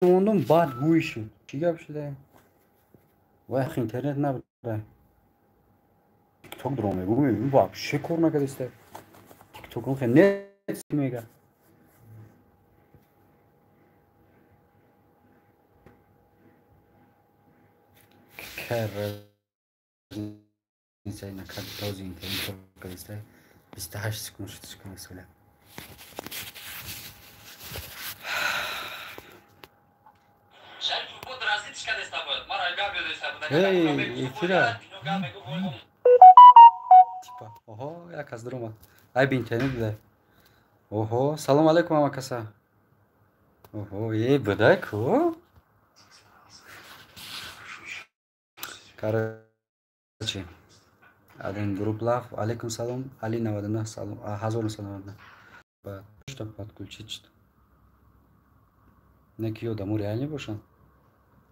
Мондум, баъд гӯй шуд. Чӣ гап шуда? Вай интернет набуда. Тикток дро мегӯ, мебинам вообще кор накардаиста. Тикток нет мега. Какая разница, ина този интернет кор кардаиста. 28 секунд шуд, шикан. Эй, эфира. Типа, оҳо, як кас даромад. Айби интернет буда. Оҳо, салом алейкум ҳама каса. Оҳо, э, будай ку? Короче, один групп лав. Алейкум салом, Али 99 салом, 1999. Что подключить? Не ки одамо реально бошанд.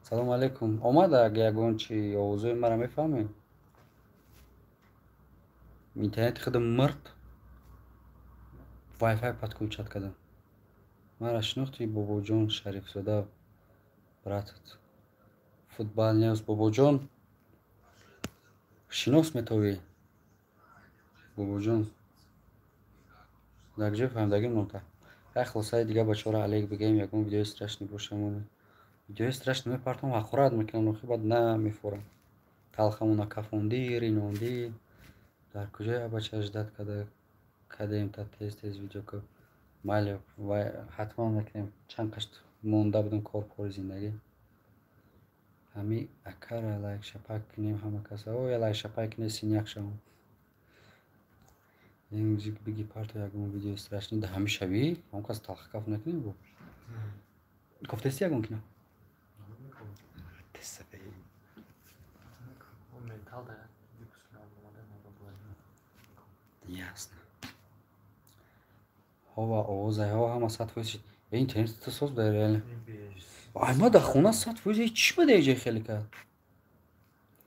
Салом алейкум. Омада ягон чи овозои мара мефаҳмед? Интернети худам мурд. Wi-Fi подключать кардам. Мара шинохти, Бобоҷон Шарифзода, братат. Футбол News, Бобоҷон. Шинос метовӣ? Бобоҷон. Дар куҷо фаҳмидагим нота? Як хулосаи дига бачаҳоро алейк бигӯем, ягон видеои страшный бошамон. Видеои страшный мепартам, ҳақорат мекунам, охи баъд намефорам. Талхамона кафондӣ, ринондӣ. Дар куҷоя бача ждать кардем та тез тез видео ку. Майли, вай ҳатман мекунем. Чанд қашт монда будем кор пори зиндагӣ. Ҳами акара лайк шапак кунем ҳама каса. О, лайк шапак кунем, синяк шавам. Музик биги парто ягон видеои страшный да ҳами шавӣ, ҳам кас талха каф накунем бо. Кофтести ягон кино? Ясно. Ҳова овозай, ҳова ҳама 100% шид. Э, интернет ту соз буда реально. Ай, ма дар хона 100%, чӣ буда иҷои хеле кард?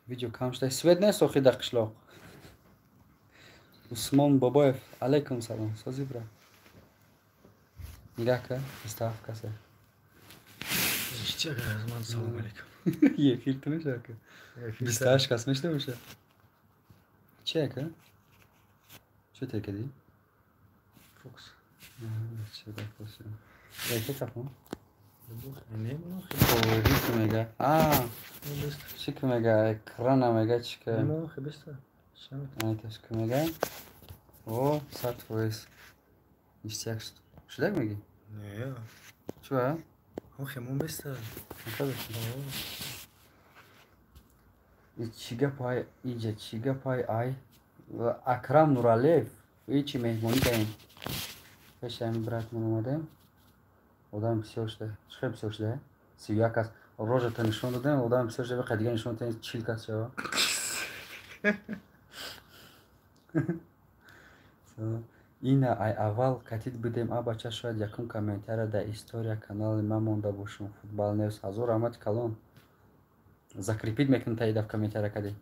Видео кам шуда. Свет нест охи дар қишлоқ. Усмон Бобоев, алейкум салом. Сози, брат. Нигаҳ кар, 27 касе. Салом алейкум. Эфир ту мешава ка? 28 кас мешуда боша? Чи ака? Чӣ тер кардӣ? Фокус. Чӣ фокус? Эфир кафон? Не, ки мега? А, чӣ ки мега? Экрана мега чӣ ка? Айташ ки мега? О, 100%. Ништяк шуд. Шудак меги? Не. Чӣ ба? Хемон беста. Чӣ гапай иҷа, чӣ гапай ай? Акрам Нуралиев, ичи меҳмонӣ кардем. Пеши ҳамин братмон омадем. Одам бисёр шуда. Чӣ хел бисёр шуда? 31 кас. Рожата нишон додем, одам бисёр шуда, бақа дига нишон додем, 40 кас шава. Ина ай аввал катид будем, а бача шояд якум комментария дар история канали ман монда бошум. Футбол News, ҳазор раҳмати калон. Закрепить мекунам та идаф комментария кардем.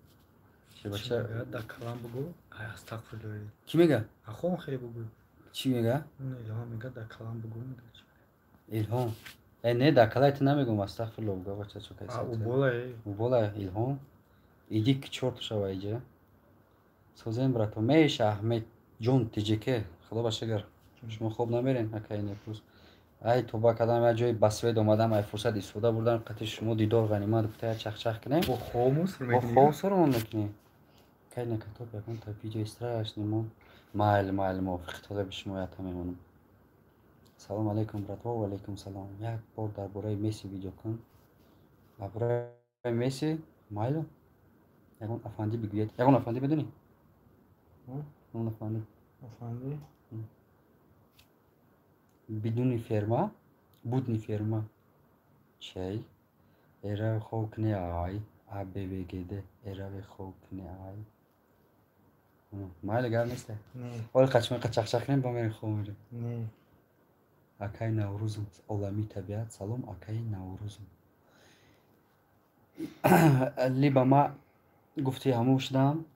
Чи бача? Да калам бугу. Ай, астағфируллоҳ. Кӣ мега? Ахом хеле бугу. Чӣ мега? Илҳом мега да калам бугу мега. Илҳом. Э, не, дар калаи ту намегум, астағфируллоҳ бугу, бача чо кайса. А, убола э. Убола Илҳом. Иди к чорту шава иҷа. Созем, брато. Меша Аҳмед ҷон ТЖК. Худо ба шукр. Шумо хоб намерен, акай Непрӯз. Ай тоба кардам, як ҷои ба свет омадам, ай фурсат истифода бурдам, қати шумо дидор ғанимат гуфта як чахчах кунем. Бо хомус Бо хоб сурмон мекунем. Кай накатоб ягон та видеои страшный мон. Майли, майли, мувофиқи талаби шумо ята мемонам. Салом алейкум, братво, ва алейкум салом. Як бор дар бораи Месси видео кун. Дар бораи Месси, майло? Ягон афандӣ бигӯяд. Ягон афандӣ медонӣ? Ягон афандӣ. Афандӣ? Бидуни ферма, будни ферма. Чей? Эрави хоб кне ай, А Б В Г Д. Эрави хоб кне ай. Майли, гап нест. Не. Оли қачма қачақчақ кунем, ба мерем хоб мерем. Не. Акаи Наврӯзум, олами табиат, салом, акаи Наврӯзум. Либо ма гуфти ҳамун шудам,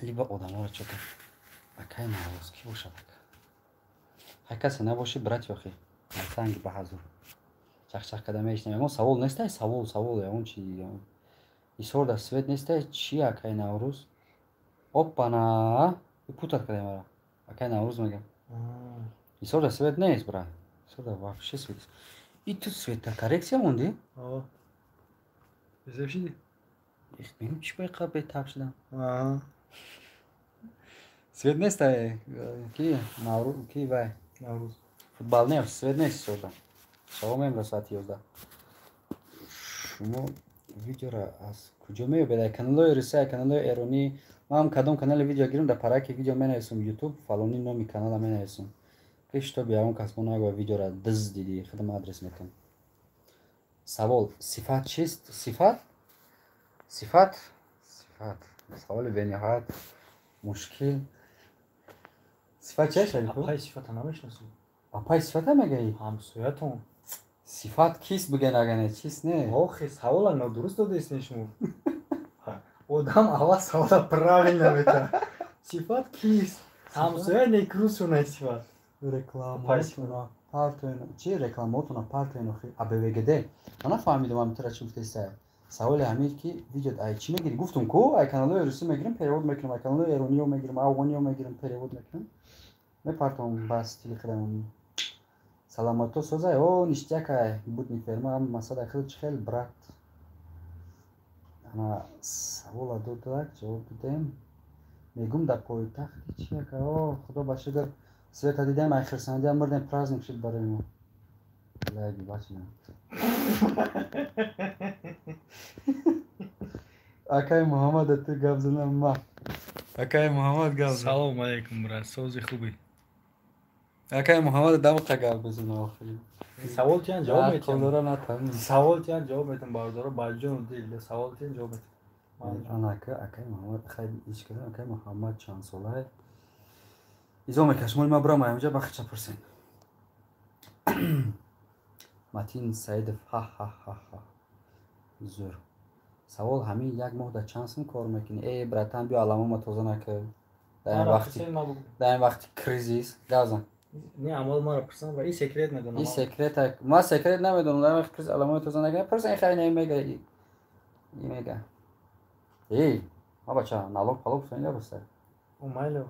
либо одаморо чока. Акаи Наврӯз кӣ бошад ака? Ҳар касе набошӣ, брат, ёхи. Санги ба ҳазур. Чахчах карда мешинем. Ягон савол нестай? Савол, савол, ягон чи. Исор да свет нестай? Чи, акай Наврӯз? Оппана! Путать кардем ара. Акай Наврӯз мегам. Исор да свет нест, брат. Исор да вообще свет. И ту света коррекция монди? О. Безеб шиди? Мегум, чӣ бояд бетаб шудам? Свет нестай? Ки? Наврӯз, ки вай? Наврӯз. Футбол не, свет нест Исорда. Шаво мемра соати 11. Шумо видеоро аз куҷо меёбед? Ай каналҳои русия, ай каналҳои эронӣ. Ман кадом канали видео гирам, дар параки видео менависам YouTube, фалони номи канала менависам. Пеш то биявон кас мо нагӯя видеоро дыз дидӣ, худам адрес метам. Савол: сифат чист? Сифат? Сифат? Сифат. Саволи бениҳоят мушкил. Сифат чист, Шарифу? Апай сифата намешиносӣ? Апай сифата мегаӣ? Ҳамсоятон. Сифат кист биген, агане чист не? Охи, савола нодуруст додаистен шумо. Одам аввал савола правильно метавад. Сифат кист? Ҳамсоя некрӯз шунай сифат. Рекламаотона партоена. Чи рекламаотона партоена охи? АБВГД. Ман нафаҳмидам ҳамин тура чӣ гуфтаиста. Саволи ҳамин ки видео ай чӣ мегирӣ? Гуфтум ку, ай каналҳои русӣ мегирам, перевод мекунам, ай каналҳои эрониё мегирам, афғониё мегирам, перевод мекунам. Мепартом ба стили худам. Саломато созай, о, ништякай, будни ферма, масада хел чӣ хел, брат. Ана савола додак, ҷавоб додем. Мегум дар пойтахти чи ака? О, худо ба шукр, света дидем, ай хирсандиам мурдем, праздник шуд барои мо. Лайк бачина. Акай Муҳаммад, ту гап занам ма. Акай Муҳаммад гап зан. Салом алейкум, брат, сози хубӣ. Акай Муҳаммад дамқа гап бизан охири. Савол тиян ҷавоб метиҳам. Ақлдора натавонӣ. Савол тиян ҷавоб метиҳам, бародаро, ба ҷону дил савол тиян ҷавоб метиҳам. Ана ака, акай Муҳаммад, хай ич кардам, акай Муҳаммад чанд солае? Изо мекаш, моли ма бурам аямҷа бахча пурсен. Матин Саидов, ха-ха-ха-ха. Зур. Савол ҳамин як моҳ дар чанд сум кор мекунӣ? Э, братан, биё аламома тоза накар. Дар ин вақти кризис гап зан. Не, амал маро пурсан ва и секрет медонам. И секрет, ма секрет намедонам, дар вақти кризис аламои тоза накар. Пурсан, хай не мега. И мега. Эй, ма бача, налог палог фоин гап аст. Майли.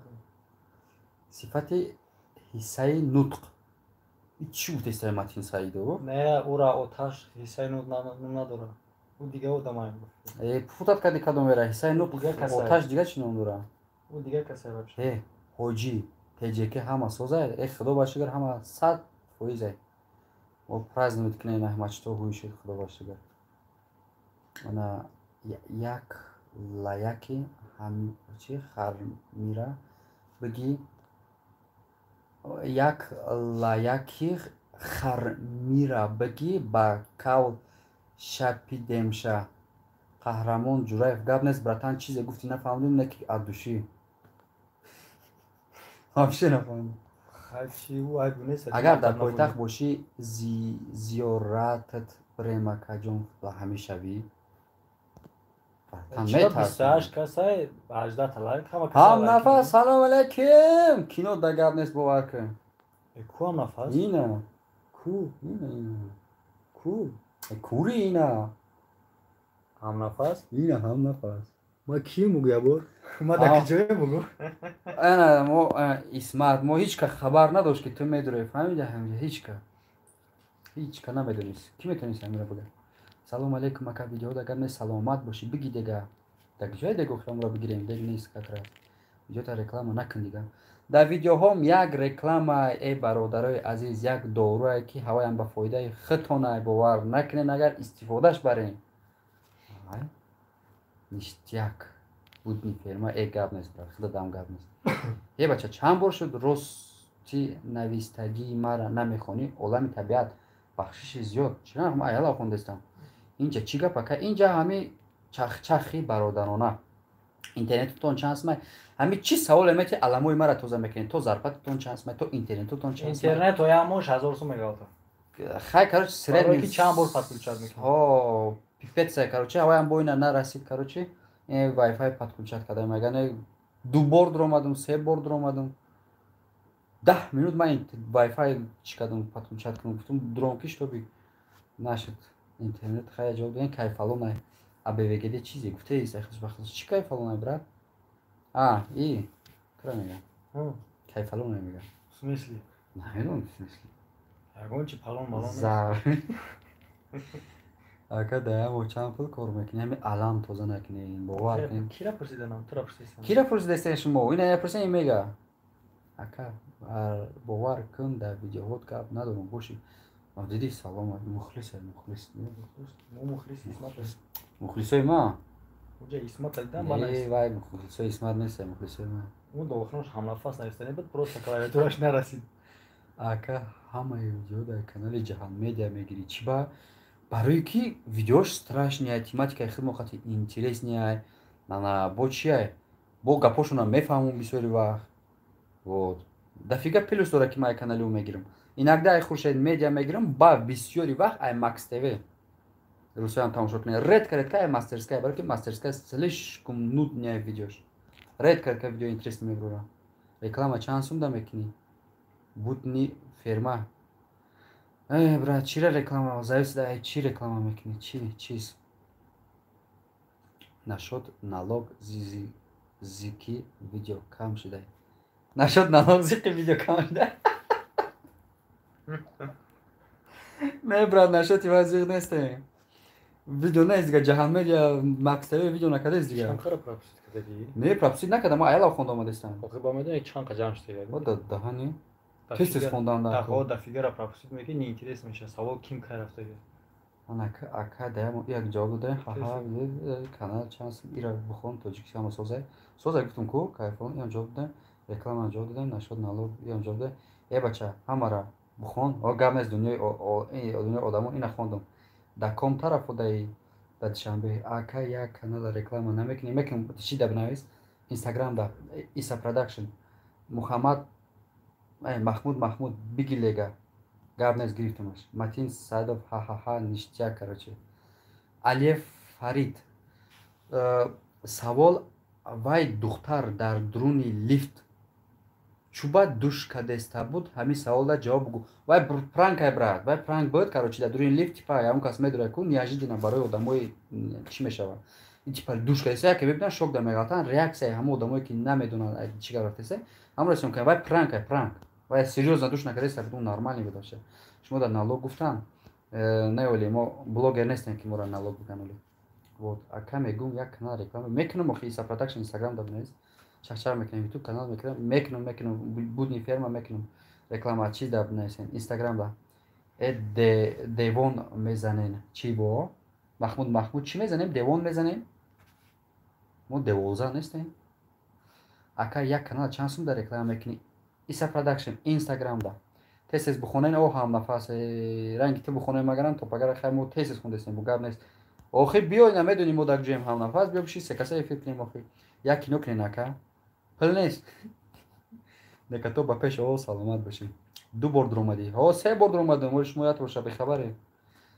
Сифати ҳиссаи нутқ. Чӣ гуфтаистай Матин Саидов? Не, ура оташ ҳиссаи нутқ надорад. Ӯ дига одамай. Э, путат карди кадом вера? Ҳиссаи нутқ оташ дига чӣ ном дорад? Ӯ дига касай вообще. Э, ҳоҷӣ, ТҶК ҳама созай? Э, худо ба шукр, ҳама 100%. Мо праздновать кунем, аҳмадчито ҳуй шуд, худо ба шукр. Ана як лаяки ҳам чи хармира бигӣ, як лаяки хармира бигӣ, ба кавл шапидемша. Қаҳрамон Ҷураев, гап нест, братан, чизе гуфти нафаҳмидем, не ки аз души. Вообще нафаҳмидем. Агар дар пойтахт бошӣ, зиёратат бирем, акаҷон, ба ҳамешавӣ. Ҳам нафас, салом алейкум. Кино да гап нест, бовар кун. Ку ҳам нафас? Ина. Ку? Ина, ина. Ку? Кури ина. Ҳам нафас? Ина ҳам нафас. Ма кӣ мугу ябор? Ма дар куҷое мугу? Ана мо Исмат, мо ҳеҷ ка хабар надошт, ки ту медурӣ, фаҳмида ҳамҷа ҳеҷ ка. Ҳеҷ ка намедонист. Кӣ метавонист ҳаминро бигӯяд? Салом алейкум, ака, видеода агар не саломат бошӣ, биги дега. Дар куҷое дег охирамро бигирем? Дег нест как раз. Видеота реклама накун дига. Дар видеоҳом як реклама, э бародарои азиз, як доруе ки ҳаваям ба фоидаи худтонай, бовар накунен, агар истифодаш барем. Ништяк. Будни ферма, э гап нест, брат, худо дам гап нест. Э бача, чанд бор шуд рости навистагии мара намехонӣ? Олами табиат бахшиши зиёд. Чира ман аяла хондастам? Инҷа чӣ гап ака? Инҷа ҳами чахчахи бародарона. Интернетутон чанд сумай? Ҳами чӣ саволе мети аламои мара тоза мекунед? То зарплататон чанд сумай, то интернетутон чанд сумай? Интернет оя мош 1000 сум мегалта. Хай, короче, средний. Чанд бор подключать мекунад? Ҳо, пипец, короче, ҳаваям боина нарасид, короче, Wi-Fi подключать кардам. Агар ду бор дуромадам, се бор дуромадам. 10 минут ман Wi-Fi чӣ кардам, подключать кардам. Гуфтам, дуром ки, чтобы Нашуд интернет. Хая, ҷавоб додем. Кайфалонай абвгд чизе гуфтаи хушбахт. Чӣ кайфалонай, брат? А и кра мега, кайфалонай мега. В смысле? Намедонам, в смысле. Ягон чи палон малон. Ака, даям чанд пул кор мекунӣ? Ҳами алам тоза накунӣ, бовар кунӣ. Кира пурсиданам, тура пурсидам. Кира пурсидастен шумо? Ина пурсен, мега. Ака, бовар кун, дар видеоҳот гап надорам, боши. Диди, салом, мухлис, мухлис. Мухлис. Мухлисои ма. Уҷа Исмат дидам. Вай мухлисои Исмат нест, мухлисои ма. Он дохилаш ҳамнафас навиштани буд, просто клавиатураш нарасид. Ака, ҳамаи видео дар канали Ҷаҳан Медиа мегирӣ, чӣ ба? Барои ки видеош страшный ай, тематикаи хеле интересный ай, нана бо чиай, бо гапошонам мефаҳмум бисёри вақт. Вот дофига плюс дора, ки ман ай канали ӯ мегирам. Иногда ай Хуршед Медиа мегирам, ба бисёри вақт ай Макс ТВ русоям тамошо кунед. Редко, редко ай Мастерская, барои ки Мастерская слишком нудный видеош. Редко, редко видео интересный мебурам. Реклама чанд сум да мекунӣ? Будни ферма. Брат, чира реклама? Зависит, ай чӣ реклама мекунӣ, чӣ чиз. Нашод налог зики видео кам шудай. Нашод налог зики видео кам шудай. Не, брат, нашоти ва зиқ нестем. Видео нест дига, Ҷаҳан Медиа, Макс ТВ видео накардест дига. Чанд пропустить кардагӣ? Не, пропустить накардам, ма аяла хонда омадестам. Охи ба медонӣ, чанд қа ҷамъ шуда? Да, даҳани. Тез тез хондан. Даҳо дофигара пропустить мекунӣ, неинтересно меша. Савол ким кай рафтага? Анака, ака, даям як ҷавоб додаем. Ҳаҳа, канал чанд сум? Ира бихон, тоҷикӣ ҳама созай. Созай гуфтум ку, кайфон, иам ҷавоб додаем. Реклама ҷавоб додаем, нашод налог иам ҷавоб додаем. Э, бача, ҳамара бихон. О, гап нест, дунёи одамон ина хондум. Дар ком тараф одаи дар Душанбе? Ака, як канала реклама намекунем? Мекунем. Чӣ да бинавис? Инстаграм да Иса Продакшн. Муҳаммад Маҳмуд, Маҳмуд бигилега, гап нест, гирифтамаш. Матин Саидов, ҳаҳаҳа, ништяк, короче. Алиев Фарид, савол: вай духтар дар дуруни лифт чӯба душ кадеста буд? Ҳамин саволда ҷавоб бугӯ. Вай пранк ай, брат, вай пранк буд, короче. Дар дуруни лифт типа ягон кас медорад ку, неожиданно барои одамои чӣ мешавад, типа душ кадеста, яке мебинанд, шок да меғалтанд. Реаксияи ҳама одамое, ки намедонанд чӣ гап рафтеста, ҳамро ҳисоб кунанд. Вай пранк ай, пранк. Вай серьёзно душ накардеста буд, нормальный буд вообще. Шумо дар налог гуфтан, не, оли мо блогер нестем, ки моро налог биган оли. Вот, ака, мегӯм, як канал реклама мекунам. Охи, Иса Продакшн, Инстаграм да бинавис. Чахчах мекунем, Ютуб канал мекунам, мекунам, мекунам, будни ферма мекунам реклама. Чиз да бинависен, Инстаграм да. Э, девон мезанен чӣ бо Маҳмуд? Маҳмуд, чӣ мезанем? Девон мезанем? Мо деволзан нестем. Ака, як канал чанд сум да реклама мекунӣ? Иса Продакшн, Инстаграм да. Тез тез бихонен. О, ҳамнафас, ранги ту бихонем магарам то пагара. Хай, мо тез тез хондестем, бо гап нест. Охи, биёй, намедонӣ, мо дар ҷоем. Ҳамнафас, биё, биши, секаса эфир кунем. Охи, як кино кунен, ака, пул нест. Нека то ба пеш. О, саломат бошӣ. Ду бор дуромадӣ, о, се бор дуромадам. Оли шумо як боша, бехабаре.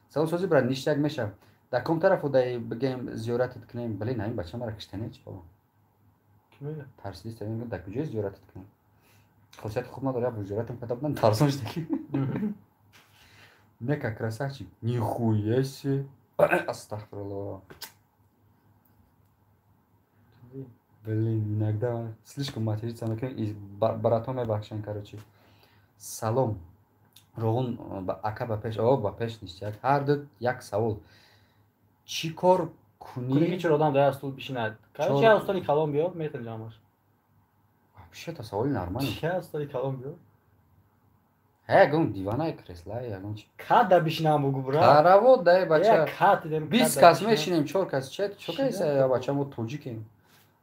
Салом, сози, брат, ништяк мешав. Дар ком тараф одаи, бигем, зиёратат кунем? Блин, ҳамин бача мара киштане чи бобо? Тарсидист. Дар куҷое зиёратат кунем? Хосияти хуб надора, як бор зиёратам карда будан, тарсон шудаки. Нека, красавчик, нихуя себе, астағфируллоҳ. Блин, иногда слишком материться мекунем и братҳо мебахшанд, короче. Салом, роғун ака, ба пеш. О, ба пеш, ништяк. Ҳар ду як савол: чӣ кор кунӣ? Чор одам дар стул бишинад, короче, як устоли калон биё, метавонем ҷамъаш. Вообще-то саволи нормальный. Як устоли калон биё. Ягон дивана, кресла, ягон чи. Када бишинам, бугу, брат. Каравот дай, бача. Кат дем. 20 кас мешинем, чор кас че чо кайса, бача, мо тоҷикем.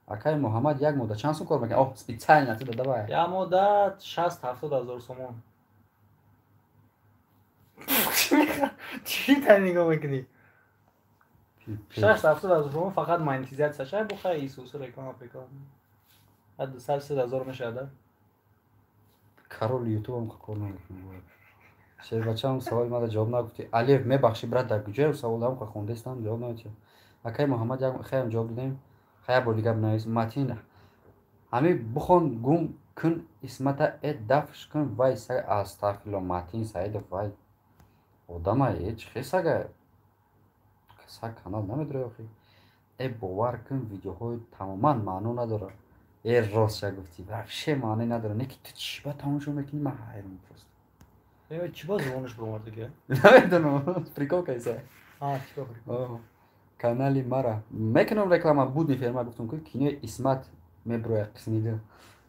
Акай Муҳаммад, як мода чанд сум кор мекунад? О, специально туда давай. Як мода 60-70 ҳазор сомон. Чӣ та нигоҳ мекунӣ? 60-70 ҳазор сомон фақат монетизатсия шай, бухай, исусу, реклама, реклама. 200-300 ҳазор мешавад. Король Ютубам кор намекунад. Шербачам, саволи мада ҷавоб нагуфтӣ. Алиев, мебахшӣ, брат, дар куҷое? Саволам хондестам, ҷавоб намедиҳам. Акай Муҳаммад, хаям ҷавоб додем. Хая, бор дигар бинавис. Матин, ҳами бихон, гум кун Исмата, э, дафш кун вай. Астағфирулло, Матин Саидов, вай. Одама чӣ хел сага? Саг канал намедорад охи. Э, бовар кун, видеоҳои тамоман маъно надорад. Э, ростша гуфтӣ, вообще маъне надорад. Не ки ту чӣ ба тамошо мекунӣ, ман ҳайрон просто. Э, чӣ ба забонаш баромад дига? Намедонам, прикол кайса. А, чӣ ба? Канали мара мекунам реклама, будни ферма гуфтум, ки кинои Исмат меброяд қисми ду.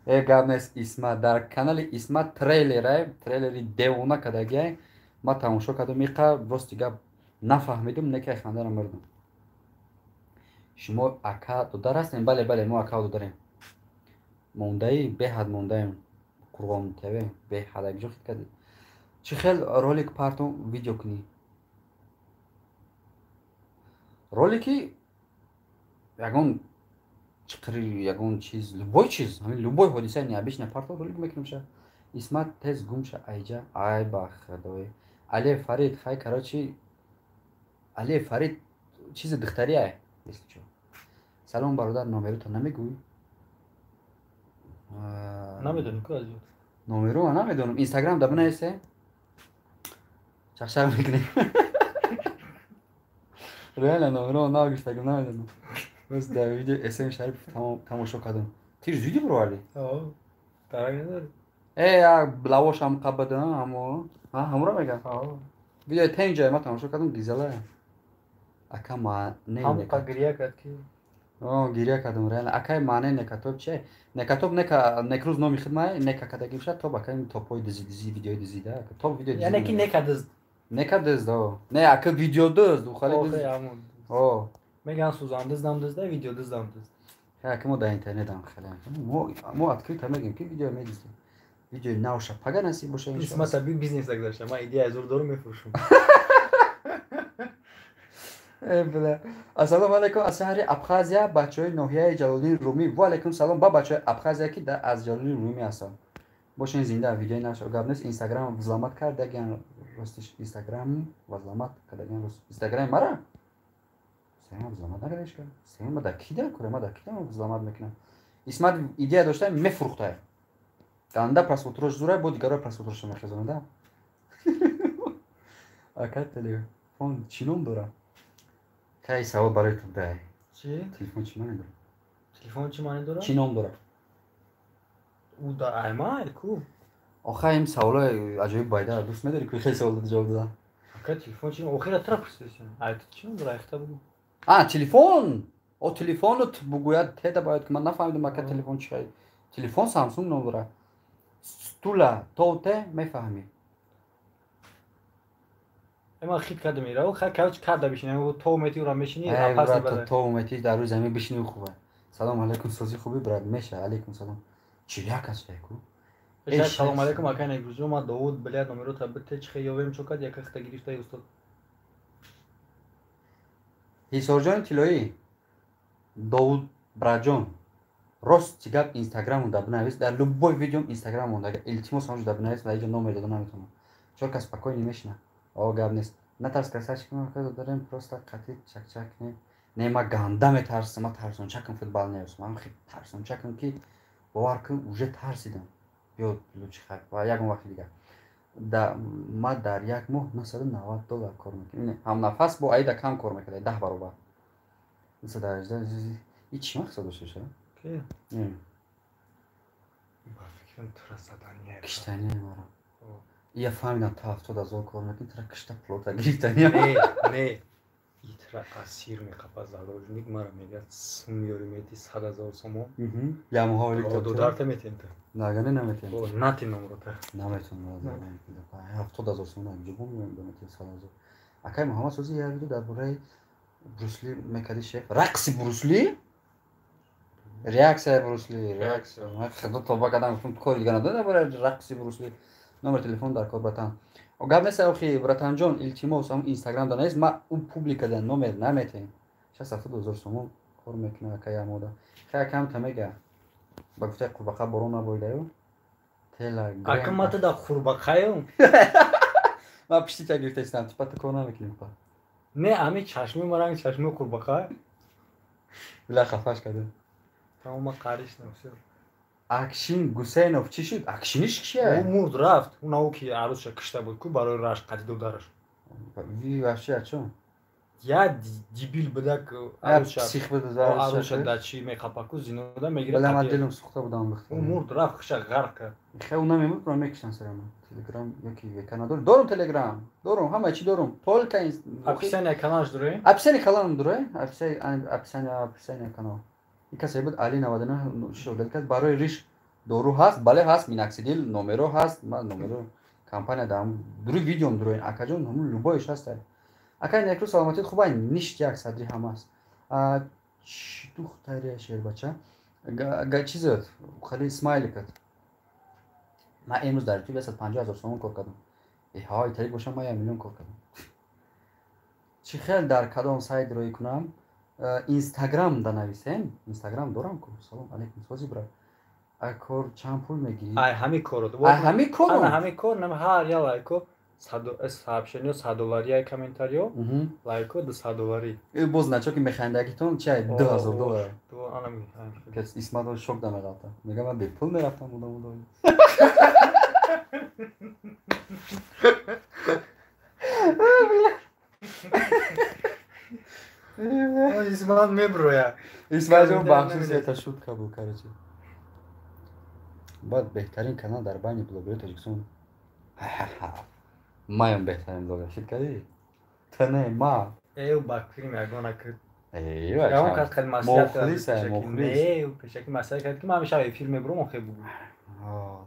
Э, гап нест, Исмат дар канали Исмат трейлера, трейлери девона кардагиай, ман тамошо кардам, иқа рости гап нафаҳмидум, не ки хандара мурдам. Шумо ака додар ҳастем? Бале, бале, мо ака додарем. Мондаи беҳад мондаем. Қурғон ТВ беҳад якҷо хит кардед. Чӣ хел ролик партон видео кунӣ? Ролики ягон чиқри, ягон чиз, любой чиз, ҳамин любой ҳодисаи необычный партон ролик мекунем ша. Исмат, тез гум ша айҷа, ай ба худой. Алиев Фарид, хай, короче, Алиев Фарид чизи духтари ай, если чо. Салом, бародар, номеруто намегӯй? Намедонем ку аз ёд. Номеру ман намедонам. Инстаграм да бинависе. Чақчақ мекунем. Реально номеро нагуфтагим, намедонам. Боз дар видео СМ Шарипов тамошо кардам. Тир зуди бироварди? О, дарак надорӣ. Э, лавошам қабада, ҳамо. Ҳа, ҳамуро мегам. О. Видеои тенҷа ма тамошо кардам, гизала. Ака маъне Ҳам қа гиря кард ки. О, гиря кардам, реально. Акай маъне некатоб чи? Некатоб нека некрӯз номи хидмай, нека кардагим ша, топ акай топҳои дизи дизи видеои дизида. Топ видео дизи. Яъне ки нека дизд. Нека дизд, о. Не, ака видео дизд, ухали Охе, дизд. ҳамон. О. Меган сӯзан диздам дизда, видео диздам дизд. Ака мо дар интернетам хеле. Мо открыто мегем ки видео медиздем. Видеои навша пага насиб боша, иншоалло. Исмата би бизнес гузашта. Ман идея зур дорам, мефурӯшам. Э, бля. Ассалому алайкум аз шаҳри Абхазия, бачаҳои ноҳияи Ҷалолиддин Румӣ. Ва алайкум салом ба бачаҳои Абхазия, ки аз Ҷалолиддин Румӣ ҳастанд. Бошен зинда, видеои наша гап нест, Инстаграм взломать кардагиан, ростиш Инстаграм взломать кардагиан, рост. Инстаграми мара? Инстаграм взломать накардаш ка? Инстаграм ма дар кида кура, ма дар кида взломать мекунам. Исмат идея дошта, мефурӯхтай. Ганда просмотрош зурай, бо дигаро просмотрош мехезонада. Ака телефон чӣ ном дора? Кай савол барои ту дай. Чӣ? Телефон чӣ маъне дорад? Телефон чӣ маъне дорад? Чӣ ном дорад? Ӯ да аймай ку. Охай им саволои аҷоиб байда дӯст медорӣ ки хеле савол ҷавоб додам. Ака телефон чӣ? Охира тра пурсидасен. Ай ту чӣ ном дорад? Айхта бугӯ. А, телефон! О, телефонут бугӯяд теда бояд ки ман нафаҳмидам ака телефон чӣ хел. Телефон Samsung ном дорад. Стула тоте мефаҳмӣ. Ма хит карда мерав, хай короче карда бишинам, то мети ура мешини, Эй, апас брат, мебарад. то мети дар рӯи замин бишини хубе. Салом алайкум, сози хуби, брат, меша, алайкум салом. Чиляк аст ку? Эй, салом алайкум, ака Некрӯзҷон, ман Довуд, блядь, номеро та бите, чӣ хел ёвем чо кард, яка хита гирифта устод. Ҳисорҷони тиллоӣ, Довуд братҷон, рости гап Инстаграму да бинавис, дар любой видеом Инстаграм монда. Илтимос ҳамҷо да бинавис, ва иҷо номер дода наметавонам. Чор кас спокойно мешина. О, гап нест. Натарс, красавчик, мо дорем просто қатӣ чакчак не. Не, ма ганда метарсам, ма тарсончакам футбол неёс. Ман хеле тарсончакам ки бовар кун, уже тарсидам. Биё лучи хай, ва ягон вақти дигар. Да, ма дар як моҳ 990 доллар кор мекунам. Ҳамнафас бо аида кам кор мекарда, 10 баробар. 918. И чӣ мақсад дошта боша? Ки? Не. Ба фикрам тура задания. Киштания мара. Я фаҳмидам, ту 70 000 кор мекунӣ, тура кишта плота гирифтания. Не, не. Итра асир меқапа заложник мара мегӯяд, сум ёри мети 100 000 сомон. Ямоҳо Додарта метем ту. Нагане наметем. Нати номрота. Наметонам. 70 000 сомон ҷубон меметем 100 000. Акай Муҳаммад Сози, як видео дар бораи Брусли мекарди шеф. Рақси Брусли? Реаксияи Брусли, реаксия. Ман худо тоба кардам, гуфтам кори дига надорам дар бораи рақси Брусли. Номер телефон дар кор, братан. Гап нест, охи, братанҷон, илтимос, ҳам Инстаграм да нест, ма ӯ публика да номер наметем. 60 000 сомон кор мекунад акай амода. Хай камта мега. Ба гуфтаи қурбақа борон набоидаю. Телеграм. Ака ма ту да қурбақаем. Ман пишти та гирифтаистам, типа ту кор намекунӣ па. Не, ами чашми ма ранги чашми қурбақа. Била хафаш кардам. Тамом, ма қаришдам, всё. Акшин Гусейнов чӣ шуд? Акшиниш Ӯ кия? мурд рафт. Ӯ нав ки арӯсша кишта буд ку барои рашк қати додараш. Вообще о чём? Я дебил будак, псих буда. Аруша дачи мехапаку зинода мегирад. Бале, ман дилам сӯхта будам. Мурд, рафт, хуша ғарқ кард. Хе, у намемурд, про мекушан сарама. Телеграм ёки ВК надорам? Дорум, Телеграм дорум, ҳама чи дорум, только Описание каналш дорем. Описание каналам дорем, описание канал. Ин касе буд, Али 99 шогирд кард. Барои риш дору ҳаст? Бале, ҳаст, миноксидил, номеро ҳаст. Ман номеро компания дам дури видеом дуроин, акаҷон, ҳамун любой ш ҳаст. Акай Некрӯз, саломатит хубай? Ништяк, садри ҳам аст. Чӣ духтари шербача чизат, хеле смайликат. Ман имрӯз дар ютуб 150 000 сомон кор кардам. Ҳай, тарик бошам, ман 1 миллион кор кардам. Чӣ хел, дар кадом сайт рӯй кунам? Инстаграм да нависем, Инстаграм дорам ку. Салом алейкум, сози, брат. Ай кор чанд пул мегирӣ? Ай ҳами корро. Ай ҳами корро. Ҳами кор ҳар я лайко сообщениё 100 доллари, комментариё, лайко 200 долларӣ. Боз значок и механдагитон чи ай 2000 доллар. Исматов шок да мерафта, мега ман бепул мерафтам будам. Удом Исмат меброя. Исматҷон, бахшиш, это шутка был, короче. Баъд беҳтарин канал дар байни блогерии Тоҷикистон. Маям беҳтарин блогер шид кардӣ ту, не ма. Э, ба филм ягона ягон кас хеле маслиҳат, мухлис пешаки маслиҳат кард, ки ман ҳамеша эфир мебурам, охе бугӯ.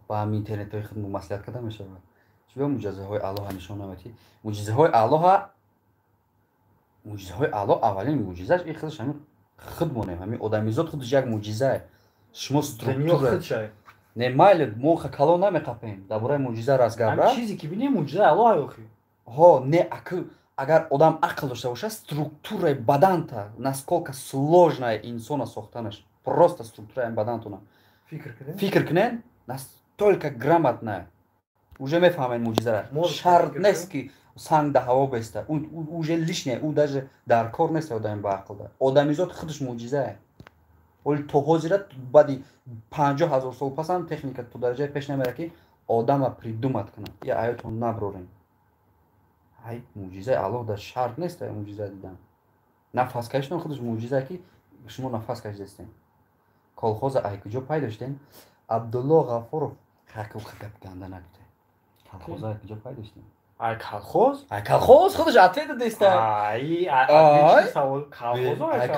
Ба ҳами интернетҳои худ маслиҳат карда мешавад. Чӣ муҷизаҳои Аллоҳа нишон наметӣ? Муҷизаҳои Аллоҳа, муҷизаҳои Аллоҳ, аввалин муҷизаш ин худаш ҳамин худ монем, ҳамин одамизод худаш як муҷизае. Шумо структура не, майли, мо калон намеқапем, дар бораи муҷиза разговор. Чизе ки бинем, муҷиза Аллоҳ, охи. Ҳо, не, акл, агар одам ақл дошта бошад, структураи баданта насколько сложная, инсона сохтанаш, просто структураи бадантона фикр кунен, настолько грамотная, уже мефаҳмед муҷизара. Шарт нест, ки санг да ҳаво беста, уже лишнее, ӯ даже дар кор нест. Одами ба ақлда, одамизод худаш муҷизае. Оли то ҳозира, баъди 50 000 сол пасам, техника то дараҷае пеш намера, ки одама придумать кунад. Я аётон наброрем. Ай муҷизаи Аллоҳ дар шарт нест муҷиза дидан. Нафас кашидан худаш муҷиза, ки шумо нафас кашидастем. Колхоза ай куҷо пайдо шудем? Абдулло Ғафуров, гап ганда нагуфте. Колхоза ай куҷо пайдо шудем? Ай колхоз. Ай колхоз худаш ответ дадиста. Ай ай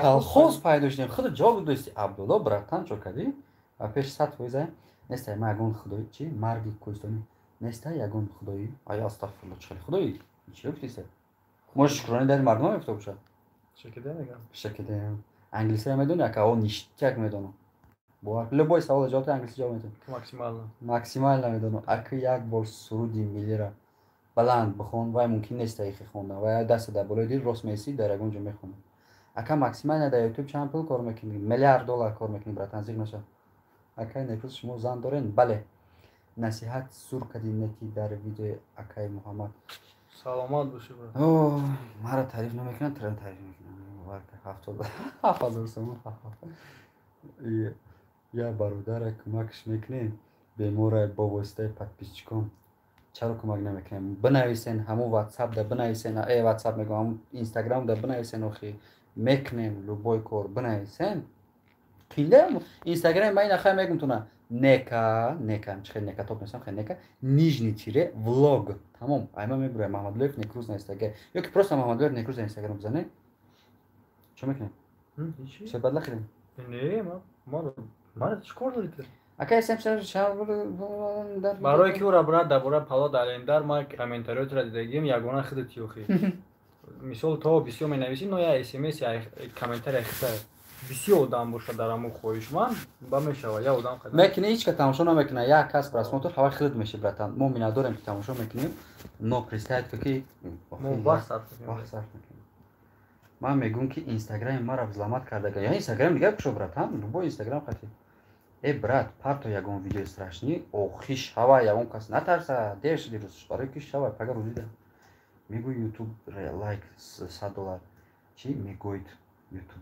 колхоз пайдо шудем, худ ҷавоб додисти. Абдулло, братан, чо кардӣ? Ва пеш 100% неста. Ма ягон худои чи марги кӯҳистонӣ неста, ягон худои. Ай, астағфирулло, чӣ хеле худои, чӣ гуфтиста? Може, шукрони дари мардума мегуфта бошад. Шакида мегам. Шакида. Англисиро медони, ака? О, ништяк медонам. Бовар, любой савол ҷавоб, англиси ҷавоб метавон. Максимально. Максимально медонам. Ака, як бор суруди миллира баланд бихон. Вай мумкин нест таихи хондан, вай даста дар болои дил рост меисӣ, дар ягон ҷо мехонам. Ака, максимально дар Ютуб чанд пул кор мекунӣ? Миллиард доллар кор мекунӣ, братан, зиқ наша. Акай Некрӯз, шумо зан дорен? Бале. Насиҳат сур кардӣ неки дар видеои акаи Муҳаммад. Саломат бошӣ. Маро таъриф намекунад, тра таъриф мекунад. 77 000 сомон. Я бародара кӯмакш мекунем, бемора, бо воситаи подписчик он. Чаро кӯмак намекунем? Бинависен, ҳамун Ватсап да бинависен, Ватсап мегӯям, ҳамун Инстаграм да бинависен, охи мекунем любой кор, бинависен. Қинда Инстаграми ман ина хай мегум туна, нека нека чи хел нека топ нестам, хел нека нижний тире влог, тамом. Айма мебурам Маҳмадуллоев Некрӯз на Инстаграм ё ки просто Маҳмадуллоев Некрӯз на Инстаграм бизане. Чо мекунем? Все бадла кардем. Не, ман чӣ кор дорӣ? Ака, СМ. Барое ки ӯра, брат, дар бораи Палод Алемдар ман комментариётро дидагим, ягона худати, охи. Мисол, то бисёр менависӣ, но я смс, комментария хиса бисёр одам бошад дар ҳамун хоҳишманд ба мешава я одам. Мекунӣ, ҳеч ка тамошо намекуна, як кас просмотр, ҳавай худат меши, братан. Мо миннатдорем, ки тамошо мекунем, но представить ки вақт сарф мекунем. Ман мегӯм, ки Инстаграми маро взломать кардага, я Инстаграм дигар кушо, братан, любой Инстаграм хати. Э, брат, парто ягон видеои страшный, охи шава, ягон кас натарса, дер шуди рӯз, барои ки шава пага рӯзида мегӯй Ютуб лайк 100 доллар чӣ мегӯед Ютуб.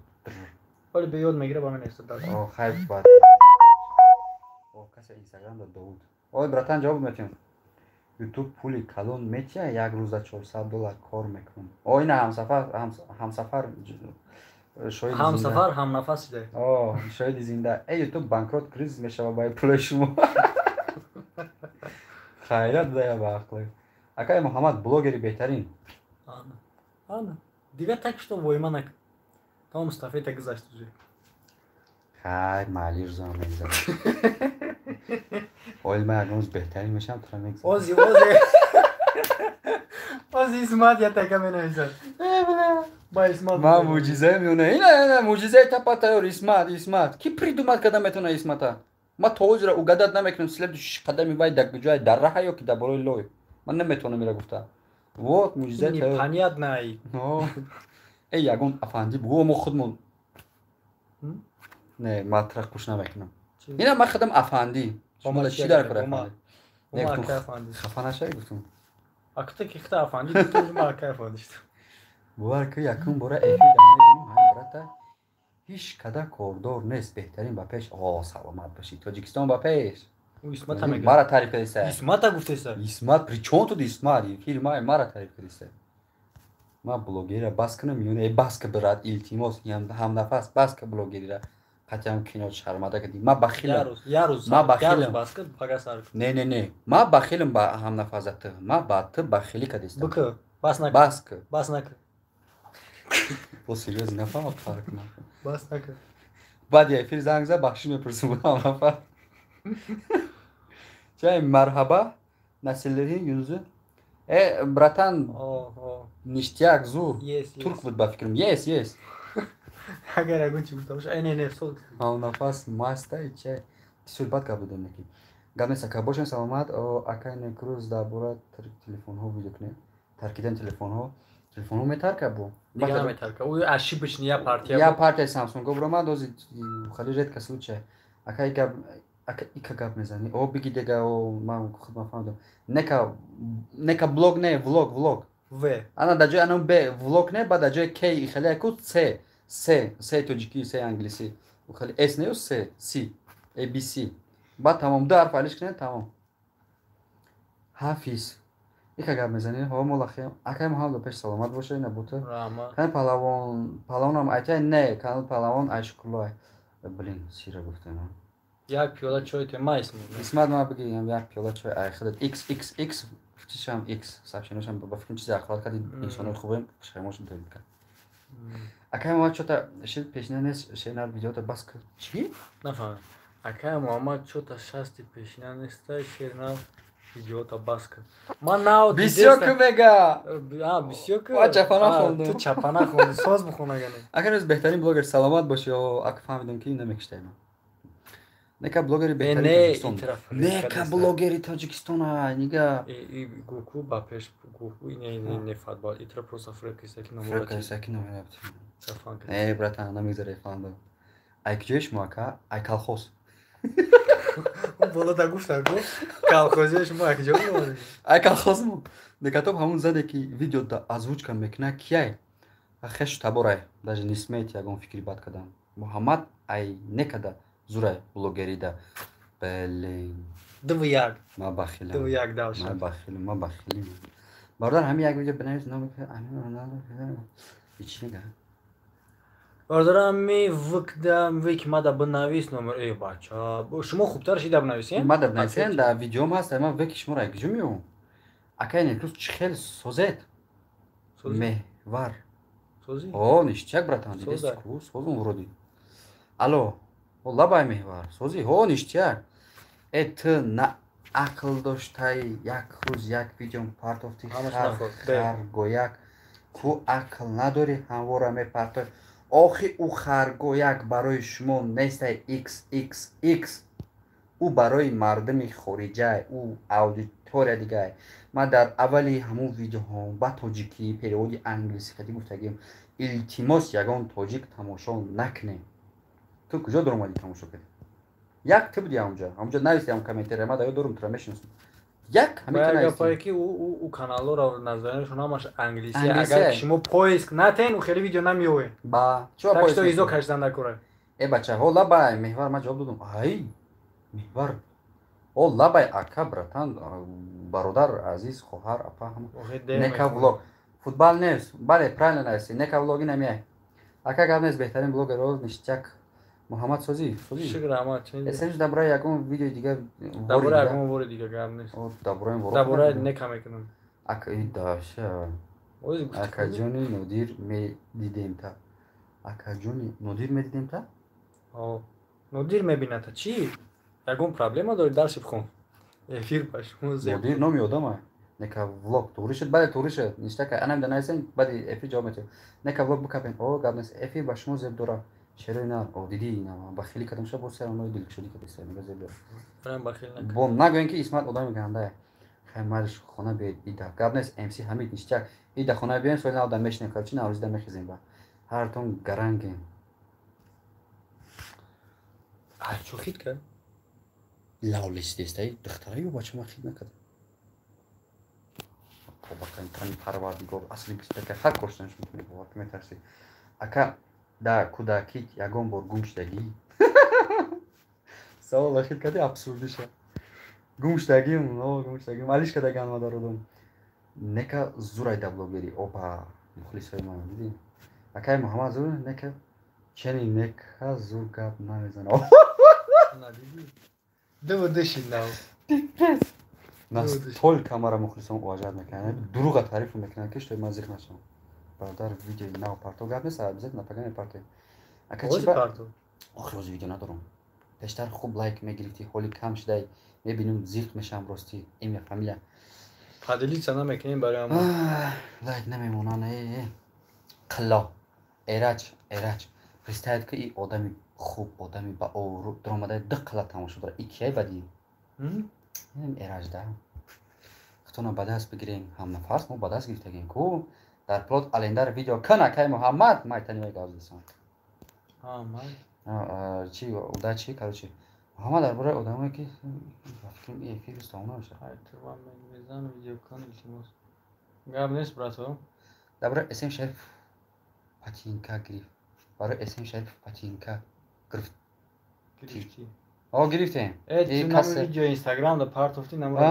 Вале беёд мегира, ба мен эстад. Хайр, бад. О, касе Инстаграм да Довуд. Ой, братан, ҷавоб метиҳам. Ютуб пули калон метия, як рӯза $400 кор мекунам. О, ина ҳамсафар, ҳамсафар, шоҳиди. Ҳамсафар, ҳамнафас шуда. О, шоҳиди зинда. Э, Ютуб банкрот, кризис мешава баи пулои шумо. Хайрат дая ба ақле. Акай Муҳаммад, блогери беҳтарин. Ана дигар так что войма нак, тамом, стафета гузашт уже. Хай, майли, рӯзам мегзарад. Оил ман ягон рӯз беҳтарин мешавам, тура мегзарам. Ози, ози, ози Исмат ятака менависад ба Исмат. Ман мӯъҷизае меона, ина, ина мӯъҷизаи тапа тайёр. Исмат, Исмат ки придумать карда метавона Исмата? Ман то ҳозира угадать намекунам, следующий қадами вай дар куҷое, дар раҳа ё ки дар бораи лой, ман наметавонам ира гуфта. Вот мӯъҷизаи тайёр. Непонятный. Э, ягон афанди бугӯ, мо худмон не матра қуш намекунам. Ина ман худам афандӣ, шумо чӣ дар кор афандӣ? Хафа нашавӣ, гуфтум. Акта ки хта афандӣ гуфтум, ма акай афандӣ шудам. Бовар ки, якум бора эфирда мебинем ҳамин брата, ҳеҷ када кордор нест. Беҳтарин, ба пеш. О, саломат бошӣ, Тоҷикистон ба пеш. Исмата мега. Мара таъриф кардиса. Исмата гуфтеса. Исмат при чём тут Исмат? Эфир мара таъриф кардиса. Ман блогерира бас кунам ё не? Бас ка, брат, илтимос, ҳамнафас, бас ка блогерира. Қатъиан кино шармада кардӣ. Ман бахилам. Ман бахилам. Не, не, не, ман бахилам ба ҳамнафаза ту. Ман ба ту бахилӣ кардистам. Бикӯ, бас накун. Бас ку. Бас накун. Бо серьёзно нафаҳмад, фарқ кунам. Бас накун. Баъди эфир занг зад, бахшиш мепурсам ҳамнафар. Чай, марҳаба, Насилиддин Юнузи. Э, братан, ништяк, зур. Турк буд, ба фикрам. Yes, yes. Агар ягон чи гуфта боша, не, не, сол. Ҳамнафас мастай, чай. Бисёр бад гап додем, неки. Гап нест, ака, бошем саломат. Акай Некрӯз, дар бораи телефонҳо видео кунем. Таркидани телефонҳо. Телефонҳо метарка бу? Дига наметарка. Ӯ ошибочный я партия. Я партия Самсунг бромад, ози хеле редко случай. Акай гап, ака, ика гап мезанӣ. О, биги дега, о, ман худ ман фаҳмидам. Нека, нека блог не, влог, влог. В. Ана дар ҷои ана б влог не, баъд дар ҷои к хеле ку с, с, с тоҷикӣ, с англисӣ. Хеле с не, с, с, a b c. Баъд тамом, ду ҳарф алиш кунед, тамом. Ҳафиз. Ика гап мезанӣ? Ҳо, молахем. Акай Муҳаммад, пеш саломат боша, ина бута. Канали Паҳлавон, Паҳлавонам айтай не, канали Паҳлавон Айшукулло. Блин, сира гуфтем. Як пиёла чой те ма, Исмат. Исмат, ма бигирам як пиёла чой ай худат. X x x чишам x сообщениашам, ба фикрам, чизе ахлоқ карди, инсонои хубем, пушаймон шуд, кард. Акай Муҳаммад, чота шил пешина нест, шенар видеота бас ки. Чӣ? Нафаҳмидам. Акай Муҳаммад, чота шасти пешина неста, шернав видеота бас кун. Ман нав Бисёр ку мега. А, бисёр ку. Ма чапана хондум. Ту чапана хонди, соз бихона гане. Акай рӯз беҳтарин блогер, саломат бошӣ. Ака, фаҳмидам ки намекиштаи ман. Нека блогери беҳтарини Тоҷикистон. Нека блогери Тоҷикистон, нига. Гуку ба пеш, гуку не, не, не, футбол. Итра просто фрекисаки номер. Фрекисаки номер. Не, братан, намегзаре фанда. Ай куҷои шумо, ака? Ай колхоз. Боло да гуфта гу. Колхози шумо ай куҷо? Ай колхоз мо. Некатоб ҳамун заде ки видео да озвучка мекуна, кияй? Хешу таборай. Даже не смейте ягон фикри бад кадан. Муҳаммад ай некада зурай блогерида. Блин. 2-1. Ма бахилам. 2-1 дальше. Ма бахилам, ма бахилим. Бародар, ҳамин як видео бинавис, номи ҳеч нега. Бародарам, ми вкда вик мада бинавис номер. Эй, бача, шумо хубтар шида бинависен? Мада бинависен, дар видеом ҳаст, ман веки шуморо якҷо меёвам. Акай Некрӯз, чӣ хел созед? Меҳвар. Созӣ? О, ништяк, братан, дидеси ку, созум вроде. Алло, лабай меҳвар, созӣ, ҳо, ништяк. Э, ту на ақл доштай, як рӯз як видеом партофти, харгояк ку ақл надорӣ, ҳамвора мепартои. Охи, ӯ харгояк барои шумо нестай, xxx, ӯ барои мардуми хориҷай, ӯ аудитория дигай. Ман дар аввали ҳамун видеоҳо ба тоҷикӣ переводи англисӣ кадӣ гуфтагим: илтимос, ягон тоҷик тамошо накунем. Ту куҷо дуромадӣ, тамошо кардӣ? Як ту буди ҳамунҷа, ҳамунҷа нависти ҳамун комментария, ман дар ёд дорум, тура мешиносам. Як ҳамин ки ӯ каналҳоро назарашон ҳамаш англисӣ, агар шумо поиск натен, ӯ хеле видео намеёвед. Ба так что изо кашидан накора. Э, бачаҳо, лабай меҳвар, ман ҷавоб додам. Ай меҳвар. О, лабай ака, братан, бародар, азиз, хоҳар, апа, ҳама. Нека влог. Футбол нест. Бале, правильно нависи. Нека влог инам. Ака, гап нест, беҳтарин блогер, ништяк. Муҳаммад Созӣ, Созӣ. Шукр, раҳмат. СМС дар бораи ягон видеои дига. Дар бораи ягон вори дига гап нест. Дар бораи вор. Дар бораи нека мекунам. Ака, даша. Акаҷони Нодир медидем та. Акаҷони Нодир медидем та? О, Нодир мебината. Чӣ? Ягон проблема дори, дарси бихон. Эфир ба шумо зеб. Нодир номи одама. Нека влог туғри шуд, бале, туғри шуд. Ништака, анам да нависен, баъди эфир ҷавоб метиҳем. Нека влог бикапем. О, гап нест. Эфир ба шумо зеб дора. Шерои на, о, дидӣ, на, бахилӣ кардам ша, боз сар онои дилкушодӣ кардеста, мега зеб дора. Прям бахил накард. Бо нагӯем ки Исмат одами гандае. Хай, майлиш, хона биед, ида. Гап нест, МС Ҳамид, ништяк. Ида хона бием, соли нав да мешинем, короче, наврӯзида мехезем ба. Ҳартон гарангем. А чо хит кард? Лавлисдестай, духтара ё бача, ман хит накардам. Тобакани тани парвардигор, асли бистака ҳар коршанаш мекунӣ, бовар ки метарсӣ. Ака, да кӯдакит ягон бор гум шудагӣ? Савол хит кардӣ, абсурдиша. Гум шудагим, о, гум шудагим. Алиш кардаган ма дар одам. Нека зурай да блогери, опа, мухлисои ман, дидӣ? Акай Муҳаммад зур, нека чени нека зур гап намезана. Надидӣ? Дува душид нав. Настолько мара мухлисон уважать мекунанд, дуруға таъриф мекунанд, ки что ман зиқ нашавам. Бародар, видеои нав парто, гап нест, обязательно пага мепартоем. Ака, чи парто? Охир ҳозир видео надорам. Пештар хуб лайк мегирифтӣ, ҳоли кам шудай, мебинем, зиқ мешавам ростӣ. Имя, фамилия. Поделиться намекунем барои ҳама. Лайк намемонанд. Э, қилло. Эраҷ, Эраҷ. Представить ки и одами хуб, одами ба обрӯ даромадаи ду қилла тамошо дорад. И кияй бадӣ? Эраҷ да. Худтона ба даст бигирем, ҳамнафас мо ба даст гирифтагем ку. Дар плот алендар видео кан, акай Муҳаммад, майтани вай гап задасан. Чи, удачи, короче. Муҳаммад дар бораи одамое ки ба фикрам и эфир тамом намешавад. Видео кан, илтимос. Гап нест, брато. Дар бораи СМ Шариф патинка гирифт. Барои СМ Шариф патинка гирифт. Гирифтӣ. О, гирифтем. Э, ту видео Инстаграм да партофтӣ, намура.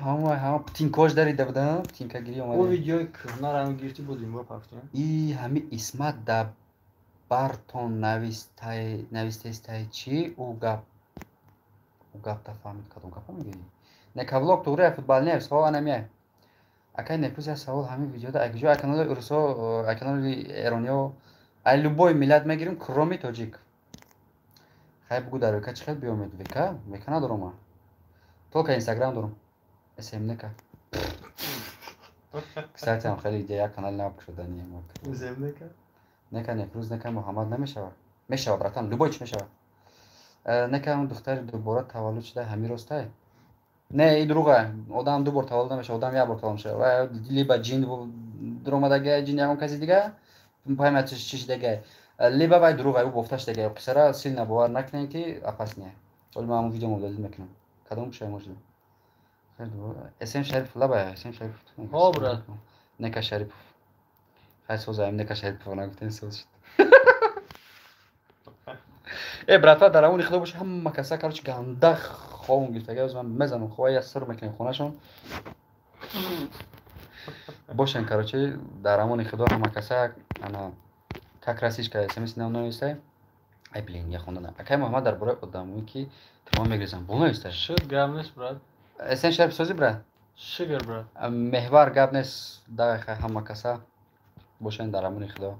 Ҳама ҳама птинкош дарида буда, птинка гири омада. О, видеои кӯҳнара гирифтӣ, буд ин бор партофтӣ. И ҳами Исмат да бартон навистестай чӣ? Ӯ гап ӯ гап тафаҳмид, кадом гапа мегӯӣ? Нека влог туғри, футбол нест, ҳо, анамия. Акай Непӯз, як савол: ҳамин видеода ай куҷо? Ай канали урусҳо, ай канали эрониҳо, ай любой миллат мегирем, кроме тоҷик. Хай, бугӯ, дар ВК чӣ хел биёмед? ВК, ВК надорам ман, только Инстаграм дорам. СМНК. Кстати, ҳам хеле идея, як канали нав кушодани. СМНК? Нека Некрӯз, нека Муҳаммад намешавад? Мешавад, братан, любой чӣ мешавад. Нека он духтари дубора таваллуд шуда, ҳамин ростай? Не, и дурӯға. Одам ду бор таваллуд намешавад, одам як бор таваллуд мешавад. Либо ҷин дуромадагай, ҷин ягон каси дига паймад чӣ шидагай, либо вай дурӯға, ӯ бофта шидагай. Қиссара сильно бовар накунем, ки опасный. Ҳоли ман ҳамон видео далил мекунам, кадом пушаймон шудам. СМ Шарипов, лаба СМ Шарипов. Ҳо, брат. Нека Шарипов. Хай, созаем, Нека Шарипов нагуфтем, соз шуд. Э, братва, дар амони худо боша ҳама каса. Короче, ганда ховм гирифтага, ман мезанам хова, я сир мекунем хонашон бошен. Короче, дар амони худо ҳама каса. Ана как расишка смс нав навистай. Ай, блин, я хонда. Акай Муҳаммад, дар бораи одамое ки тума мегирезам, бо навистай. Шуд, гап нест, брат. СМ Шарипов сози, брат. Шукр, брат. Меҳвар, гап нест. Давай, хай, ҳама каса бошен дар амони худо.